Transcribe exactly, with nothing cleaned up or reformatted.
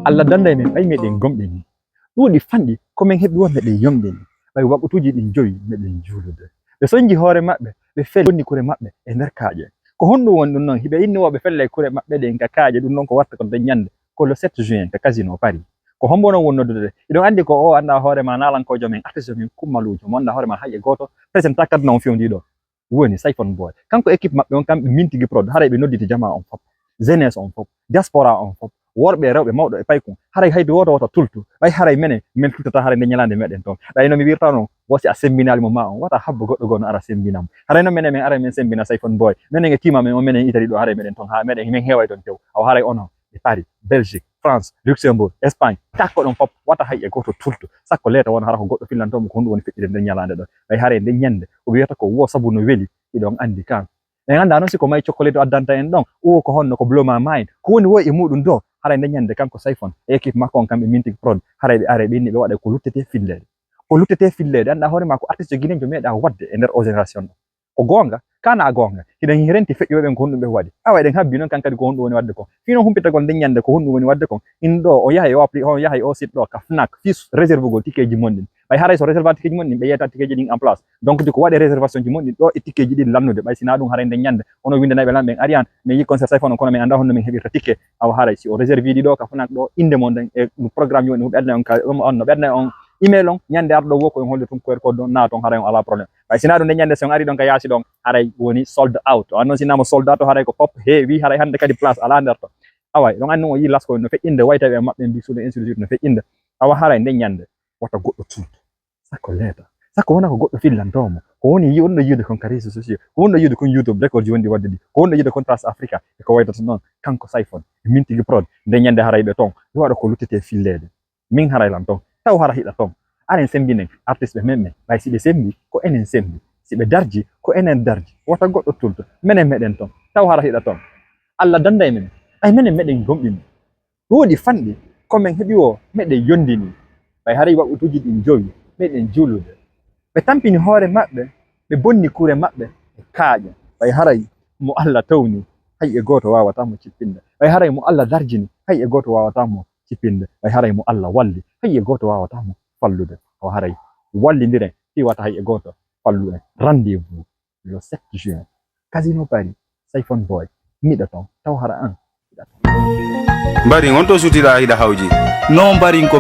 Allah dannda e men, ɓay meɗen gomɗini. Ɗuuɗi fanɗi, ko men heɓi woo meɗen yomɗini. Ɓay waqutuuji ɗin jowi meɗen juulude. Ɓe sonji hoore maɓɓe, ɓe feli wonni kure maɓɓe e nder kaaƴe. Ko honɗum woni ɗum non? Hiɓe inni woo ɓe fellay kure maɓɓe ɗen ka kaaƴe, ɗum non ko watta ko nden ñande, ko le sept juin ka Casino Paris. Ko hombo non woni noddude? Hiɗon anndi ko o annda hoore ma naalankoojo men, artiste men kummaluujo, mo annda hoore ma hay e gooto, presenta kadna on fewndi ɗo. Woni Siphon Boy. Kanko équipe maɓɓe on, kamɓe Mintigi Prod, haray ɓe nodditi jamaa on fop, jeunesse on fop, diaspora on fop, worɓe e rewɓe, mawɗo e paykun. Haray hay wooto wota tultu. Ɓay haray menen, men tultata haray nde ñalaande meɗen ton. Ɓay no mi wirta non, woo si a sembinaali mo ma on, wata habbo goɗɗo goo no ara sembina mo. Haray non menen men ara men sembina Siphon Boy. Menen e tiima men on, menen Italie ɗo, haray meɗen ton, ha meɗen men heeway ton tew. Awa haray onon e Paris, Belgique, France, Luxembourg, Espagne, takko ɗon fop, wata hay e gooto tultu. Sakko leeta won hara ko goɗɗo fillanto mo ko honɗum woni feƴƴude nden ñalaande ɗon. Ɓay haray nden ñande, o wiyata ko woo sabu no weli, hiɗon anndi kan. En anndaa non si ko may chocolate o addanta en ɗon, o ko honno ko blow my mind. Ko woni woo e muɗum ɗo, haray nden ñande kanko Siphon e équipe makko on kamɓe Mintigi Prod, haray ɓe aray ɓe inni ɓe waɗay ko luttete filleede. Ko luttete filleede, anndaa hoore ma ko artiste guinéen jo meeɗa waɗde e nder o génération ɗo. Ko goonga, kana goonga. Hiɗen renti feƴƴooɓe ɓen ko honɗum ɓe waɗi. Awa eɗen habbi non kan kadi ko honɗum woni waɗde kon. Fii non humpitagol nden ñande ko honɗum woni waɗde kon. In ɗo, o yahay o appli-, on yahay o site ɗo ka Fnac, fii réservugol tikkeeji mon ɗin. Ɓay haray so réserva tikkeeji mon ɗin, ɓe yetta tikkeeji ɗin en place. Donc, di ko waɗe réservation ji mon ɗin ɗo e tikkeeji ɗin lannude. Ɓay si na ɗum haray nden ñande, ono windanay ɓe lan ɓen ari an, men yi concert Siphon on, kono men annda honno men heɓirta tikke. Awa haray si o réserve ɗi ɗo ka Fnac ɗo, innde mon ɗen e no programme ji woni, ɓe adna on ka, on, on, no ɓe adna on email on, ñande arɗo woo ko on holde tun Q R code ɗon, na ton haray on alaa problème. Ɓay si na ɗum nden ñande si on ari ɗon ka yaasi ɗon, haray woni sold out. On non si na mo sold out, haray ko pop, heewi, haray hannde kadi place alaa nder ton. Awa, ɗon anndi on yi lasko no feƴƴinde, wayta ɓe maɓɓe mbi suuɗe, ainsi de suite no feƴƴinde. Awa haray nden ñande, wata goɗɗo tultu. Sakko leeta. Sakko wona ko goɗɗo fillanto mo. Ko woni yi-, wonɗo yiide kon ka réseaux sociaux. Ko wonɗo yiide kon YouTube, record ji wonɗi waɗde ɗi. Ko wonɗo yiide kon Trace Africa. E ko waytata noon. Kanko Siphon, e Mintigi Prod, nde ñande haray ɓe ton. Yo waɗa ko luttete filleede. Min haray lan ton. Taw hara hiɗa ton. Aren sembinen artiste ɓe men ɓen. Ɓay si ɓe sembi, ko enen sembi. Si ɓe darji, ko enen darji. Wata goɗɗo tulto. Menen meɗen ton. Taw hara hiɗa ton. Allah dannda e men. Ɓay menen meɗen gomɗini. Ɗuuɗi fanɗi, ko men heɓi woo, meɗen yondini. Ɓay haray waqutuuji ɗin jowi, meɗen juulude. Ɓe tampini hoore maɓɓe, ɓe bonni kure maɓɓe e kaaƴe. Ɓay haray mo Allah tawni, hay e gooto waawataa mo cippinde. Ɓay haray mo Allah darjini, hay e gooto waawataa mo cippinde. Ɓay haray mo Allah walli, hay e gooto waawataa mo fallude. Awa haray wallindiren, fii wata hay e gooto fallu en. Rendez-vous le sept juin. Casino Paris, Siphon Boy, miɗo ton, taw hara an. Mbarin on to sutiɗa hiɗa hawji. No mbarin ko